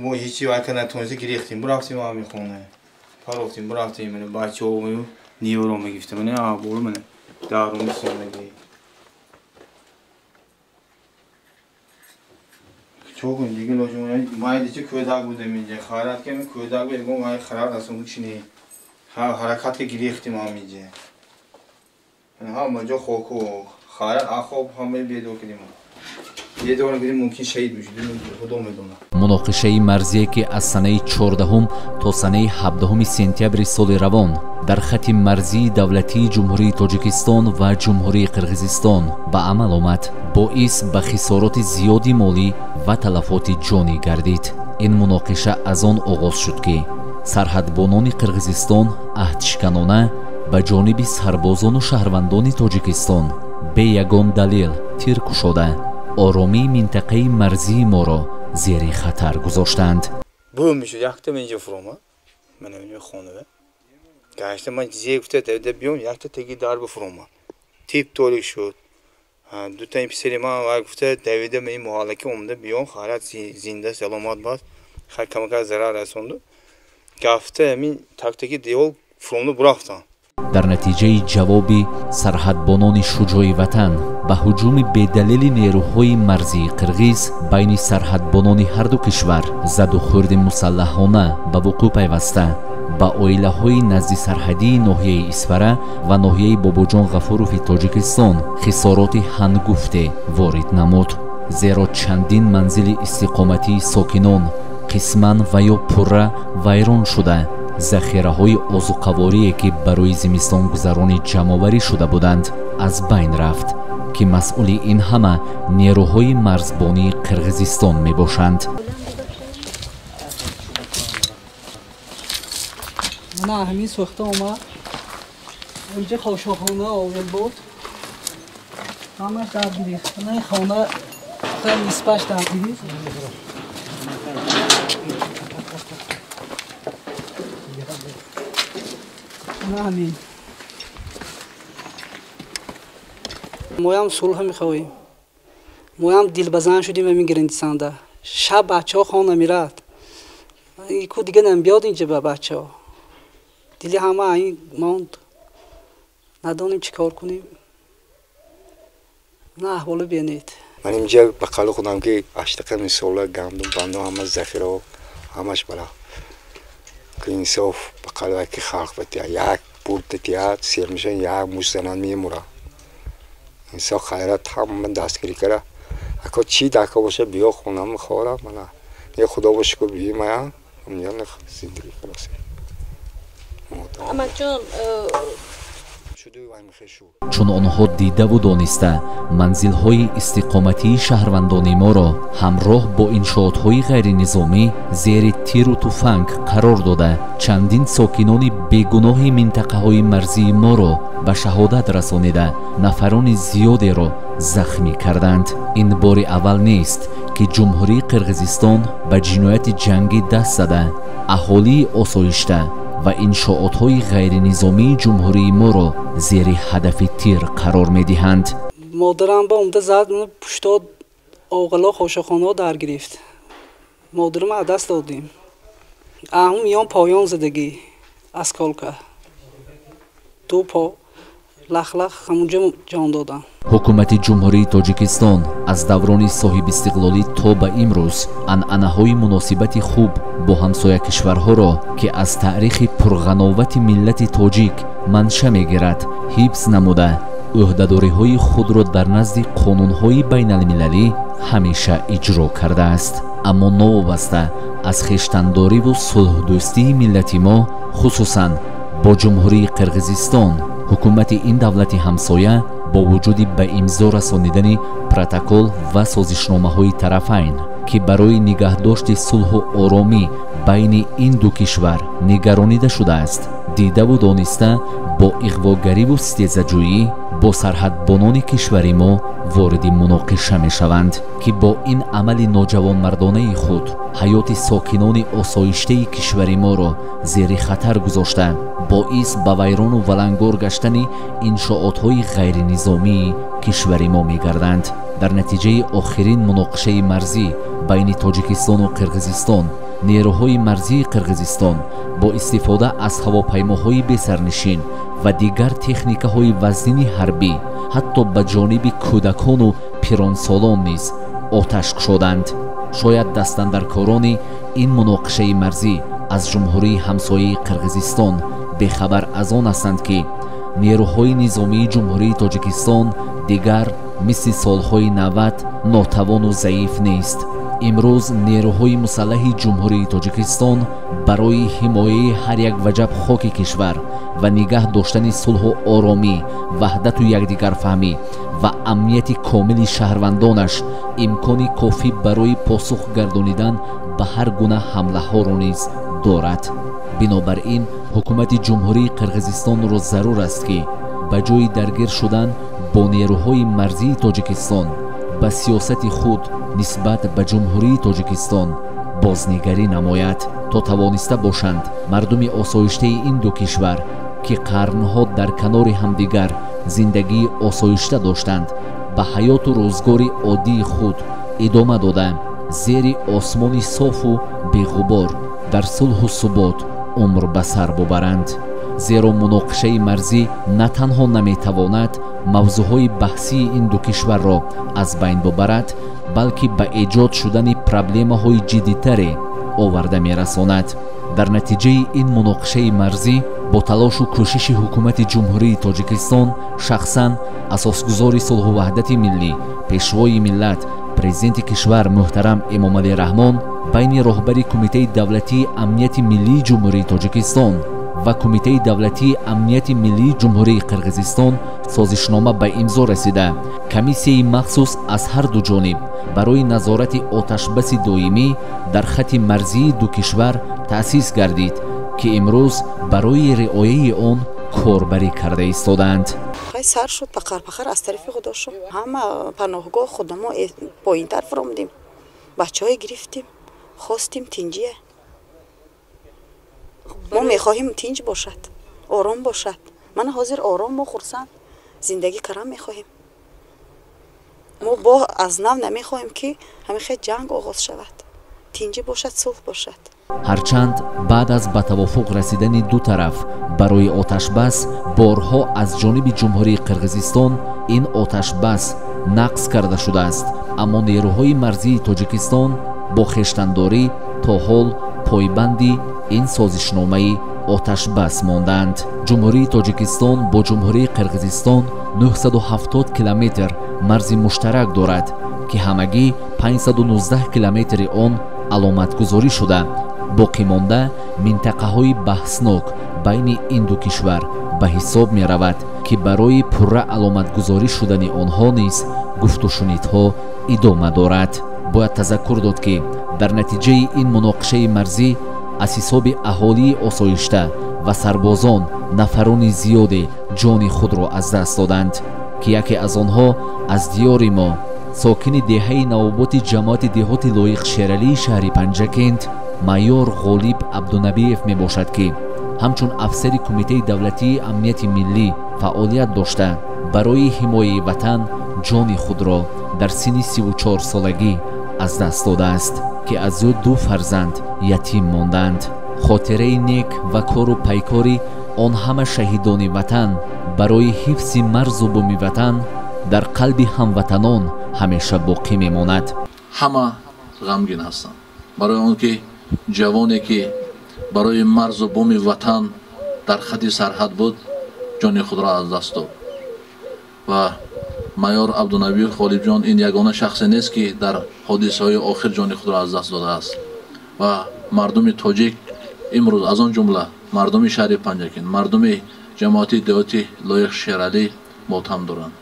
мо ҳечи вайка натонисти гирехтем, бурафтем ҳами хона. Парофтем, бурафтем, мана бачаҳо ниёро мегирифтем, мана абол мана дарун сомаги. Чо кун дига лозим майди чи кӯдак будем инҷа, хайрат ки кӯдак буд, ягон вай харат асон чини. Ҳаракат ки гирехтем ҳаминҷа. Ҳама ҷо хоку хайрат ахоб ҳама бедор кардем. Муноқишаи марзие ки аз санаи 14 то санаи 17 сентябри соли равон дар хати марзии давлатии Ҷумҳурии Тоҷикистон ва Ҷумҳурии Қирғизистон ба амал омад, боис ба хисороти зиёди молӣ ва талафоти ҷонӣ гардид. Ин муноқиша аз он оғоз шуд, ки сарҳадбонони Қирғизистон аҳдшиканона ба ҷониби сарбозону шаҳрвандони Тоҷикистон бе ягон далел тир кушода, оромии минтақаи марзии моро зери хатар гузоштанд. Бум мешуд, якта инҷо фуромад, ман инҷо хона гашта, ман зе гуфта давида биём, якта теги дар бифуромад, тип торик шуд. Дута ин писари ман вай гуфта давида ин муҳаллаки омада биём, хайрат зинда саломат баст, хай камакак зарар расонду. Гафта ҳамин тактаки девол фуромда бурафтам. Дар натиҷаи ҷавоби сарҳадбонони шуҷои ватан ба ҳуҷуми бедалели нерӯҳои марзии қирғиз байни сарҳадбонони ҳарду кишвар задухӯрди мусаллаҳона ба вуқӯъ пайваста, ба оилаҳои назди сарҳадии ноҳияи Исфара ва ноҳияи Бобоҷон Ғафурови Тоҷикистон хисороти ҳангуфте ворид намуд, зеро чандин манзили истиқоматии сокинон қисман ва ё пурра вайрон шуда, захираҳои озуқаворие ки барои зимистонгузаронӣ ҷамъоварӣ шуда буданд аз байн рафт, ки масъули ин ҳама нерӯҳои марзбонии Қирғизистон мебошанд. Мана ҳамин сӯхта омад, инҷа хошохона овел буд, ҳамаш дар гирифт. Мана хона нисбаш дар гирифт. Ҳамин моям сулҳ мехоҳем, моям дилбазан шудем. Ҳамин гирандисанда шаб бачаҳо хона мирад, ку дига намбиёд инҷа ба бачаҳо. Дили ҳама ин монд, надонем чӣ кор кунем, на аҳволо бинед. Ман инҷа ба қавли худам ки аштақа мисола гандум бандум ҳама захираҳо ҳамаш бара ки инсоф ба қавли ки халқ батия як бурдатия сер мешан як муш занан мемура. Инсоф хайрат ҳама дастгирӣ кара. Ако чӣ дака боша биё хонам хора мана. Не худо бо шукр биёмая ҳамҷа зиндагӣ халос. Амакҷон чун онҳо дидаву дониста манзилҳои истиқоматии шаҳрвандони моро ҳамроҳ бо иншоотҳои ғайринизомӣ зери тиру туфанг қарор дода, чандин сокинони бегуноҳи минтақаҳои марзии моро ба шаҳодат расонида, нафарони зиёдеро захмӣ карданд. Ин бори аввал нест, ки Ҷумҳурии Қирғизистон ба ҷинояти ҷангӣ даст зада, аҳолии осоишта ва иншоотҳои ғайринизомии ҷумҳурии моро зери ҳадафи тир қарор медиҳанд. Модарам ба омда зад, пушто оғало хошохонаҳо дар гирифт. Модарам аз даст додем. Аҳум миён поён задагӣ осколка. Ду по лахлах ҳамунҷо ҷон додам. Ҳукумати Ҷумҳурии Тоҷикистон аз даврони соҳибистиқлолӣ то ба имрӯз анъанаҳои муносибати хуб бо ҳамсоя кишварҳоро, ки аз таърихи пурғановати миллати тоҷик манша мегирад, ҳифз намуда, ӯҳдадориҳои худро дар назди қонунҳои байналмилалӣ ҳамеша иҷро кардааст. Аммо новобаста аз хештандориву сулҳдӯстии миллати мо, хусусан бо Ҷумҳурии Қирғизистон, ҳукумати ин давлати ҳамсоя бо вуҷуди ба имзо расонидани протокол ва созишномаҳои тарафайн, ки барои нигаҳдошти сулҳу оромӣ байни ин ду кишвар нигаронида шудааст, дидаву дониста бо иғвогариву стезаҷӯӣ Бо сарҳадбонони кишвари мо вориди муноқиша мешаванд, ки бо ин амали ноҷавонмардонаи худ ҳаёти сокинони осоиштаи кишвари моро зери хатар гузошта, боис ба вайрону валангор гаштани иншоотҳои ғайринизомии кишвари мо мегарданд. Дар натиҷаи охирин муноқишаи марзӣ байни Тоҷикистону Қирғизистон, нерӯҳои марзии Қирғизистон бо истифода аз ҳавопаймоҳои бесарнишин ва дигар техникаҳои вазнини ҳарбӣ ҳатто ба ҷониби кӯдакону пиронсолон низ оташ кушоданд. Шояд дастандаркорони ин муноқишаи марзӣ аз ҷумҳурии ҳамсояи Қирғизистон бехабар аз он ҳастанд, ки нерӯҳои низомии Ҷумҳурии Тоҷикистон дигар мисли солҳои 90 нотавону заиф нест. Имрӯз нерӯҳои мусаллаҳи Ҷумҳурии Тоҷикистон барои ҳимояи ҳар як ваҷаб хоки кишвар ва нигаҳ доштани сулҳу оромӣ, ваҳдату якдигарфаҳмӣ ва амнияти комили шаҳрвандонаш имкони кофӣ барои посух гардонидан ба ҳар гуна ҳамлаҳоро низ дорад. Бинобар ин, ҳукумати Ҷумҳурии Қирғизистонро зарур аст, ки ба ҷои даргир шудан бо нерӯҳои марзии Тоҷикистон ба сиёсати худ нисбат ба Ҷумҳурии Тоҷикистон бознигарӣ намояд, то тавониста бошанд мардуми осоиштаи ин ду кишвар, ки қарнҳо дар канори ҳамдигар зиндагии осоишта доштанд, ба ҳаёту рӯзгори оддии худ идома дода, зери осмони софу беғубор дар сулҳу субот умр ба сар бубаранд. Зеро муноқишаи марзӣ на танҳо наметавонад мавзӯъҳои баҳсии ин ду кишварро аз байн бубарад, балки ба эҷод шудани проблемаҳои ҷиддитаре оварда мерасонад. Дар натиҷаи ин муноқишаи марзӣ бо талошу кӯшиши ҳукумати Ҷумҳурии Тоҷикистон, шахсан асосгузори сулҳу ваҳдати миллӣ, пешвои миллат, президенти кишвар муҳтарам Эмомалӣ Раҳмон, байни роҳбари Кумитаи давлатии амнияти миллии Ҷумҳурии Тоҷикистон ва Кумитаи давлатии амнияти миллии Ҷумҳурии Қирғизистон созишнома ба имзо расида, комиссияи махсус аз ҳар ду ҷониб барои назорати оташбаси доимӣ дар хатти марзии ду кишвар таъсис гардид, ки имрӯз барои риояи он корбарӣ карда истодаанд. Сар шуд пақар-пақар аз тарафи худо шуд. Ҳама паноҳгоҳ худамо поинтар фуромдем, бачаҳое гирифтем, хостем тинҷия. Мо мехоҳем тинҷ бошад, ором бошад. Мана ҳозир ором, мо хурсанд зиндагӣ кардан мехоҳем. Мо бо аз нав намехоҳем, ки ҳамин хел ҷанг оғоз шавад. Тинҷӣ бошад, сулҳ бошад. Ҳарчанд баъд аз ба тавофуқ расидани ду тараф барои оташбас борҳо аз ҷониби Ҷумҳурии Қирғизистон ин оташбас нақз карда шудааст, аммо нерӯҳои марзии Тоҷикистон бо хештандорӣ то ҳол пойбанди ин созишномаи оташбас мондаанд. Ҷумҳурии Тоҷикистон бо Ҷумҳурии Қирғизистон 970 километр марзи муштарак дорад, ки ҳамагӣ 519 километри он аломатгузорӣ шуда, боқӣ монда минтақаҳои баҳснок байни ин ду кишвар ба ҳисоб меравад, ки барои пурра аломатгузорӣ шудани онҳо низ гуфтушунидҳо идома дорад. Бояд тазаккур дод, ки дар натиҷаи ин муноқишаи марзӣ аз ҳисоби аҳолии осоишта ва сарбозон нафарони зиёде ҷони худро аз даст доданд, ки яке аз онҳо аз диёри мо, сокини деҳаи Навоботи ҷамоати деҳоти Лоиқ Шералии шаҳри Панҷакент, майор Ғолиб Абдунабиев мебошад, ки ҳамчун афсари Кумитаи давлатии амнияти миллӣ фаъолият дошта, барои ҳимояи ватан ҷони худро дар синни 34 солагӣ аз даст додааст, ки аз ӯ ду фарзанд ятим монданд. Хотираи нек ва кору пайкори он ҳама шаҳидони ватан барои ҳифзи марзу буми ватан дар қалби ҳамватанон ҳамеша боқӣ мемонад. Ҳама ғамгин ҳастанд барои он ки ҷавоне, ки барои марзу буми ватан дар хати сарҳад буд, ҷони худро аз даст дод. Ва майор Абдунабиев Ғолибҷон ин ягона шахсе нест, ки дар ҳодисаҳои охир ҷони худро аз даст додааст. Ва мардуми тоҷик имрӯз, аз он ҷумла мардуми шаҳри Панҷакент, мардуми ҷамоати деҳоти Лоиқ Шералӣ мотам доранд.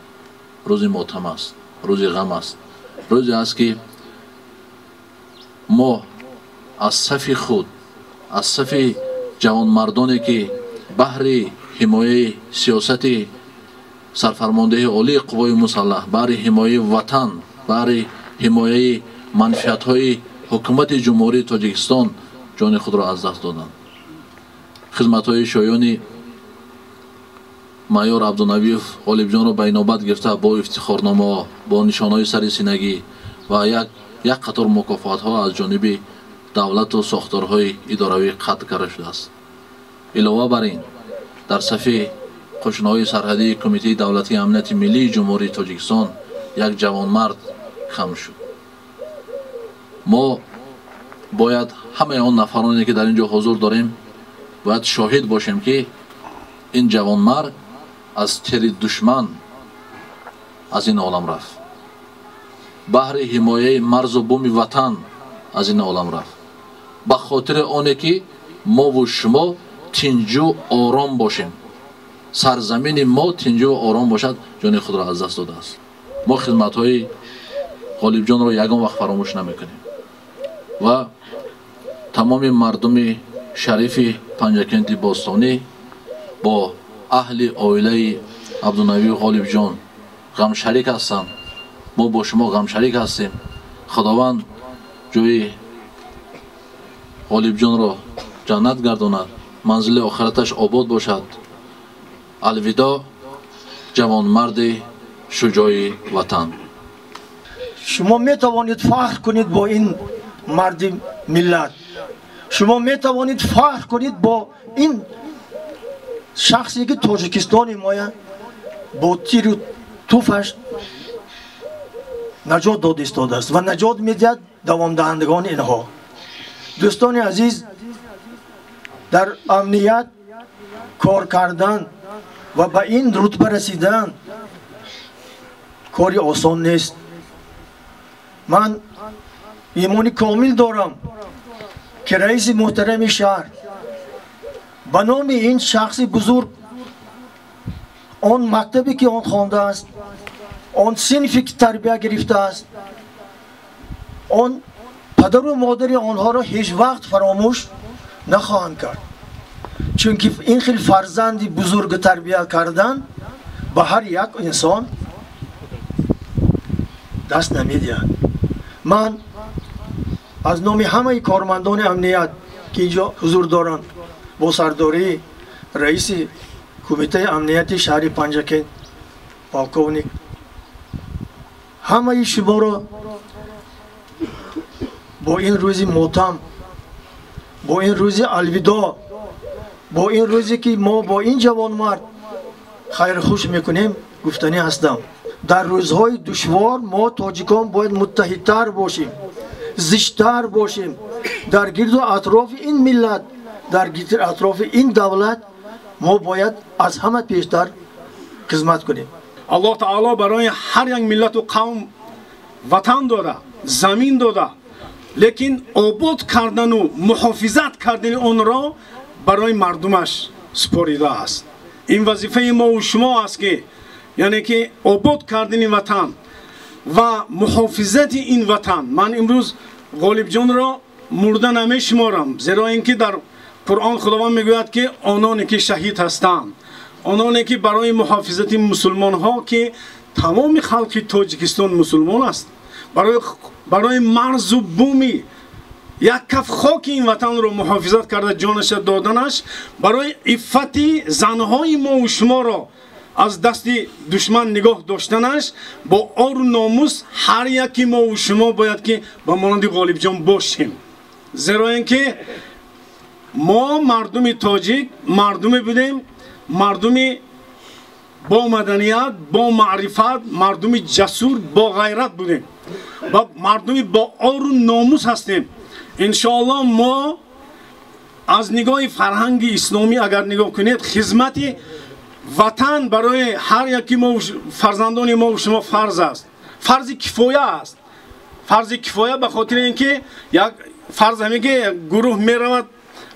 Рӯзи мотам аст, рӯзи ғам аст, рӯзе аст, ки мо аз сафи худ, аз сафи ҷавонмардоне, ки баҳри ҳимояи сиёсати Сарфармондеҳи олии қуввои мусаллаҳ баҳри ҳимояи ватан, баҳри ҳимояи манфиатҳои ҳукумати Ҷумҳурии Тоҷикистон ҷони худро аз даст доданд. Хизматҳои шоёни майор Абдунабиев Ғолибҷонро ба инобат гирифта бо ифтихорномаҳо, бо нишонҳои сари синагӣ ва як қатор мукофотҳо аз ҷониби давлату сохторҳои идоравӣ қатл карда шудааст. Илова бар ин, дар сафи қӯшунҳои сарҳадии Кумитаи давлатии амнияти миллии Ҷумҳурии Тоҷикистон як ҷавонмард кам шуд. Мо бояд ҳамаи он нафароне, ки дар ин ҷо ҳузур дорем, бояд шоҳид бошем, ки ин ҷавонмард аз тири душман аз ин олам рафт, баҳри ҳимояи марзу буми ватан аз ин олам рафт, ба хотири оне ки мову шумо тинҷу ором бошем, сарзамини мо тинҷу ором бошад, ҷони худро аз даст додааст. Мо хизматҳои Ғолибҷонро ягон вақт фаромӯш намекунем ва тамоми мардуми шарифи Панҷакенти бостонӣ бо аҳли оилаи Абдунабию Ғолибҷон ғамшарик ҳастанд. Мо бо шумо ғамшарик ҳастем. Худованд ҷои Ғолибҷонро ҷаннат гардонад, манзили охираташ обод бошад. Алвидо, ҷавонмарди шуҷои ватан. Шумо метавонед фахр кунед бо ин марди миллат, шумо метавонед фахр кунед бо ин шахсе, ки Тоҷикистони моя бо тиру туфаш наҷот дода истодааст ва наҷот медиҳад давомдиҳандагони инҳо. Дӯстони азиз, дар амният кор кардан ва ба ин рутба расидан кори осон нест. Ман имони комил дорам, ки раиси муҳтарами шаҳр ба номи ин шахси бузург он мактабе, ки он хондааст, он синфе, ки тарбия гирифтааст, он падару модари онҳоро ҳеҷ вақт фаромӯш нахоҳанд кард, чунки ин хел фарзанди бузург тарбия кардан ба ҳар як инсон даст намедиҳад. Ман аз номи ҳамаи кормандони амният, ки инҷо ҳузур доранд, бо сардории раиси Кумитаи амнияти шаҳри Панҷакент полковник, ҳамаи шуморо бо ин рӯзи мотам, бо ин рӯзи алвидо, бо ин рӯзе, ки мо бо ин ҷавонмард хайрхуш мекунем, гуфтанӣ ҳастам: дар рӯзҳои душвор мо тоҷикон бояд муттаҳидтар бошем, зиштар бошем. Дар гирду атрофи ин миллат, дар гирду атрофи ин давлат мо бояд аз ҳама пештар хизмат кунем. Аллоҳ таоло барои ҳар як миллату қавм ватан дода, замин дода, лекин обод кардану муҳофизат кардани онро барои мардумаш супоридааст. Ин вазифаи мову шумо аст, ки яъне ки обод кардани ватан ва муҳофизати ин ватан. Ман имрӯз Ғолибҷонро мурда намешуморам, зеро ин ки дар Қуръон Худованд мегӯяд, ки ононе ки шаҳид ҳастанд, ононе ки барои муҳофизати мусулмонҳо, ки тамоми халқи Тоҷикистон мусулмон аст, барои марзу буми як каф хоки ин ватанро муҳофизат карда ҷонаша доданаш, барои иффати занҳои мову шуморо аз дасти душман нигоҳ доштанаш бо ору номус, ҳар яки мову шумо бояд ки ба монанди Ғолибҷон бошем, зеро ин ки мо мардуми тоҷик мардуме будем, мардуми бо маданият, бо маърифат, мардуми ҷасур, бо ғайрат будем ва мардуми бо ору номус ҳастем. Иншоаллоҳ, мо аз нигоҳи фарҳанги исломӣ агар нигоҳ кунед, хизмати ватан барои ҳар яки мо, фарзандони мо шумо фарз аст, фарзи кифоя аст. Фарзи кифоя ба хотири ин ки як фарз ҳамин ки гурӯҳ меравад,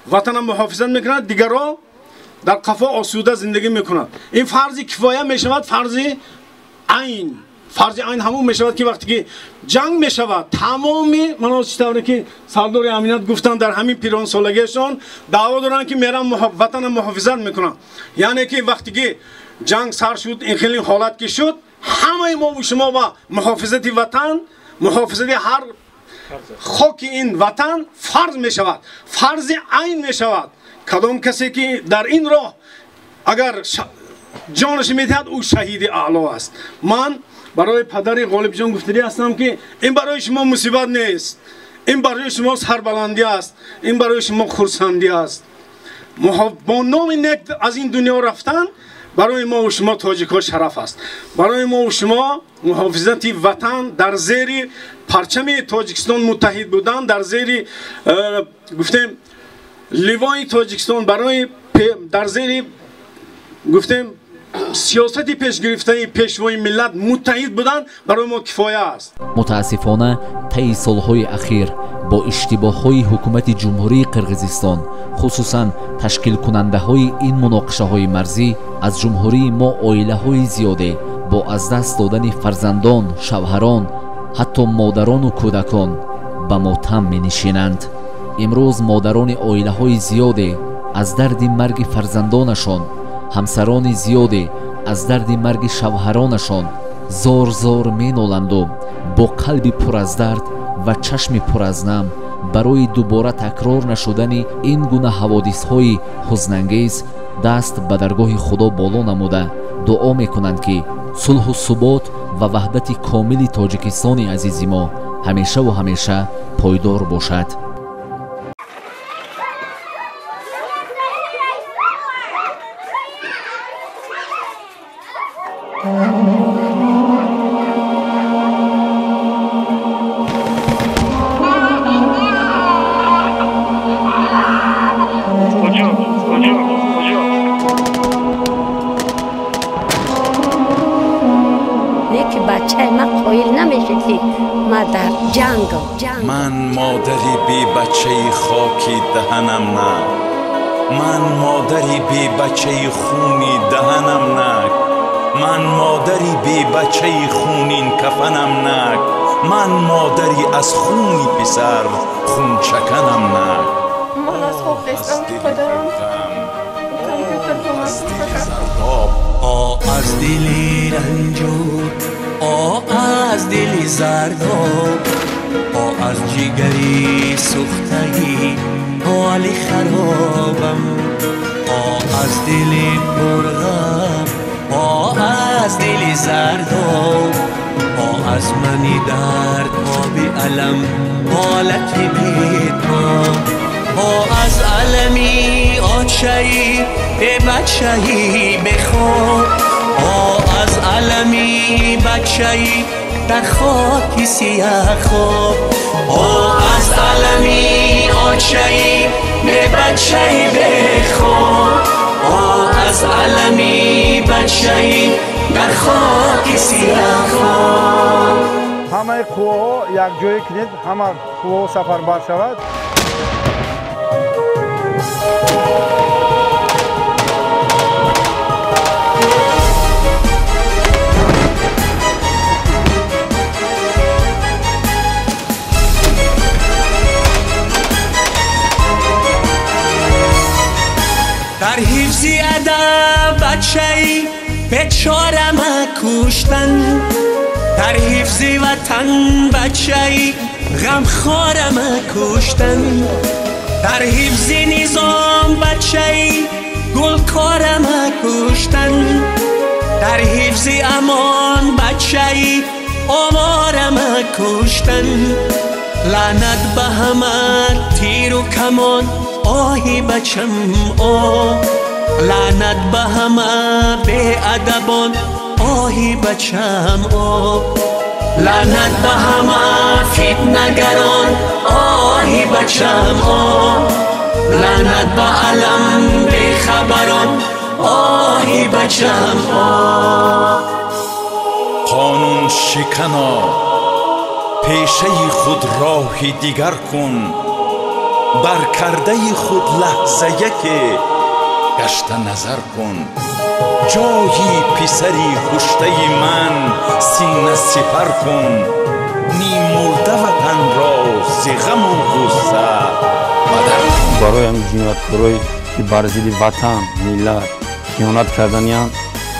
ватана муҳофизат мекунад, дигарро дар қафо осуда зиндагӣ мекунад. Ин фарзи кифоя мешавад фарзи айн. Фарзи айн ҳамон мешавад ки вақте ки ҷанг мешавад, тамоми мано чӣ тавре ки сардори амният гуфтанд, дар ҳамин пиронсолагиашон даъво доранд ки мерам ватана муҳофизат мекунам. Яъне ки вақте ки ҷанг сар шуд, ин хеле ҳолат ки шуд, ҳамаи мо ва шумо ба муҳофизати ватан, муҳофизати ҳар хоки ин ватан фарз мешавад, фарзи айн мешавад. Кадом касе ки дар ин роҳ агар ҷонаш медиҳад, ӯ шаҳиди аъло аст. Ман барои падари Ғолибҷон гуфтанӣ ҳастам ки ин барои шумо мусибат нест, ин барои шумо сарбаландӣ аст, ин барои шумо хурсандӣ аст. Бо номи нек аз ин дунё рафтан барои мо ва шумо тоҷикҳо шараф аст. Барои мо ва шумо муҳофизати ватан, дар зери парчами Тоҷикистон муттаҳид будан, дар зери гуфтем ливои Тоҷикистон, барои дар зери гуфтем сиёсати пешгирифтаи пешвои миллат муттаҳид будан барои мо кифоя аст. Мутаассифона, таи солҳои ахир бо иштибоҳҳои ҳукумати Ҷумҳурии Қирғизистон, хусусан ташкилкунандаҳои ин муноқишаҳои марзӣ, аз ҷумҳурии мо оилаҳои зиёде бо аз даст додани фарзандон, шавҳарон, ҳатто модарону кӯдакон ба мотам менишинанд. Имрӯз модарони оилаҳои зиёде аз дарди марги фарзандонашон, ҳамсарони зиёде аз дарди марги шавҳаронашон зор-зор меноланду бо қалби пур аз дард ва чашми пур аз нам барои дубора такрор нашудани ин гуна ҳаводисҳои ҳузнангез даст ба даргоҳи Худо боло намуда дуо мекунанд, ки сулҳу субот ва ваҳдати комили Тоҷикистони азизи мо ҳамешаву ҳамеша пойдор бошад. Ман модари бебачаи хоки даҳанам на, ман модари бебачаи хуни даҳанам на, ман модари бебачаи хунин кафанам на, ман модари аз хуни писар хунчаканам на. Ман аз хоб хестам, падарам компютер ба ман туҳфа кард. О аз дили ранҷур, о аз дили зардоб, о аз ҷигари сӯхтагӣ ҳоли харобам, о аз дили пурғам, о аз дили зардоб, о аз мани дардҳоби алам ҳолати бетоб, о аз алами очаи бебачаи бехоб, о аз алами бачаи дар хоки сияхоб, о аз алами очаи бебачаи бехоб, о аз алами бачаи дар хоки сияхоб. Ҳамаи қувваҳо якҷоя кунед, ҳама қувваҳо сафарбар шавад. Дар ҳифзи адаб бачаи бечора макуштан, дар ҳифзи ватан бачаи ғамхора макуштан, дар ҳифзи низом бачаи гулкора макуштан, дар ҳифзи амон бачаи овора макуштан. Лаънат ба ҳама тиру камон, оҳи бачам о, лаънат ба ҳама беадабон, оҳи бачам о, лаънат ба ҳама фитнагарон, оҳи бачам о, лаънат ба алам бехабарон, оҳи бачам о. Қонун шикано, пешаи худ роҳи дигар кун, бар кардаи худ лаҳза яке Гашта назар кун, ҷои писари куштаи ман сина сипар кун. Нимурда ватанро зи ғаму ғусса бадар кун. Барои ҳамин ҷинояткорое ки бар зидди ватан, миллат хиёнат карданиянд,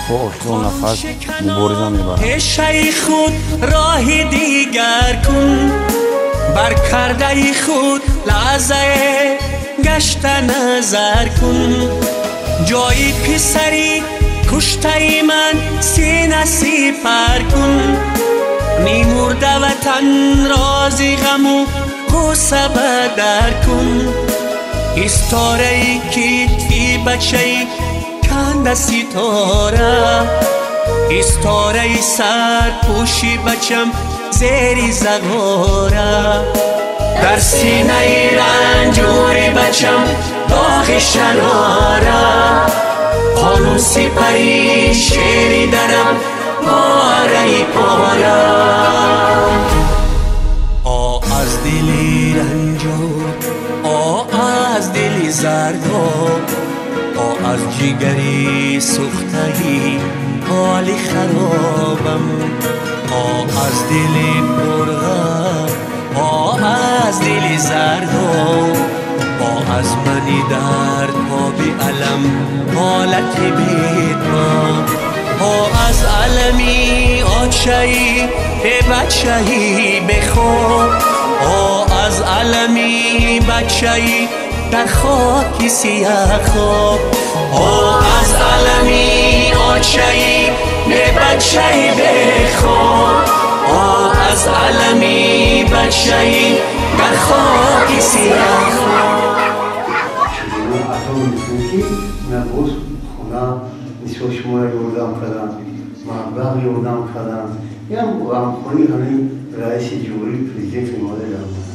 то охирон нафас мубориза мебаранд. Пешаи худ роҳи дигар кун, бар кардаи худ лаҳзае гашта назар кун. Ҷои писари куштаи ман сина сипар кун. Нимурда ватан рози ғаму ғусса бадар кун. Истораи китфи бачаи канда ситора, истораи сарпӯши бачам зери зағора. Дар синаи ранҷури бачам доғи шарора, қонун сипари шери дарам пораи пора. О аз дили ранҷур, о аз дили зардо, о аз ҷигари сӯхтаи ҳоли харобам, о аз дили пурғам, о аз дили зардо, о аз мани дардҳоби алам ҳолати бетоб, о аз алами очаи бебачаи бехоб, о аз алами бачаи дар хоки сияхоб, о аз алами очаи бебачаи бехоб, о аз алами бачаи дар хоки сияхоб. Ато мекунем ки боз хона нисбат шуморо ёрдам кардам, маблағ ёрдам кардам. Ям ғамхории ҳамин раиси ҷумҳурӣ, президенти Эмомалӣ Раҳмон.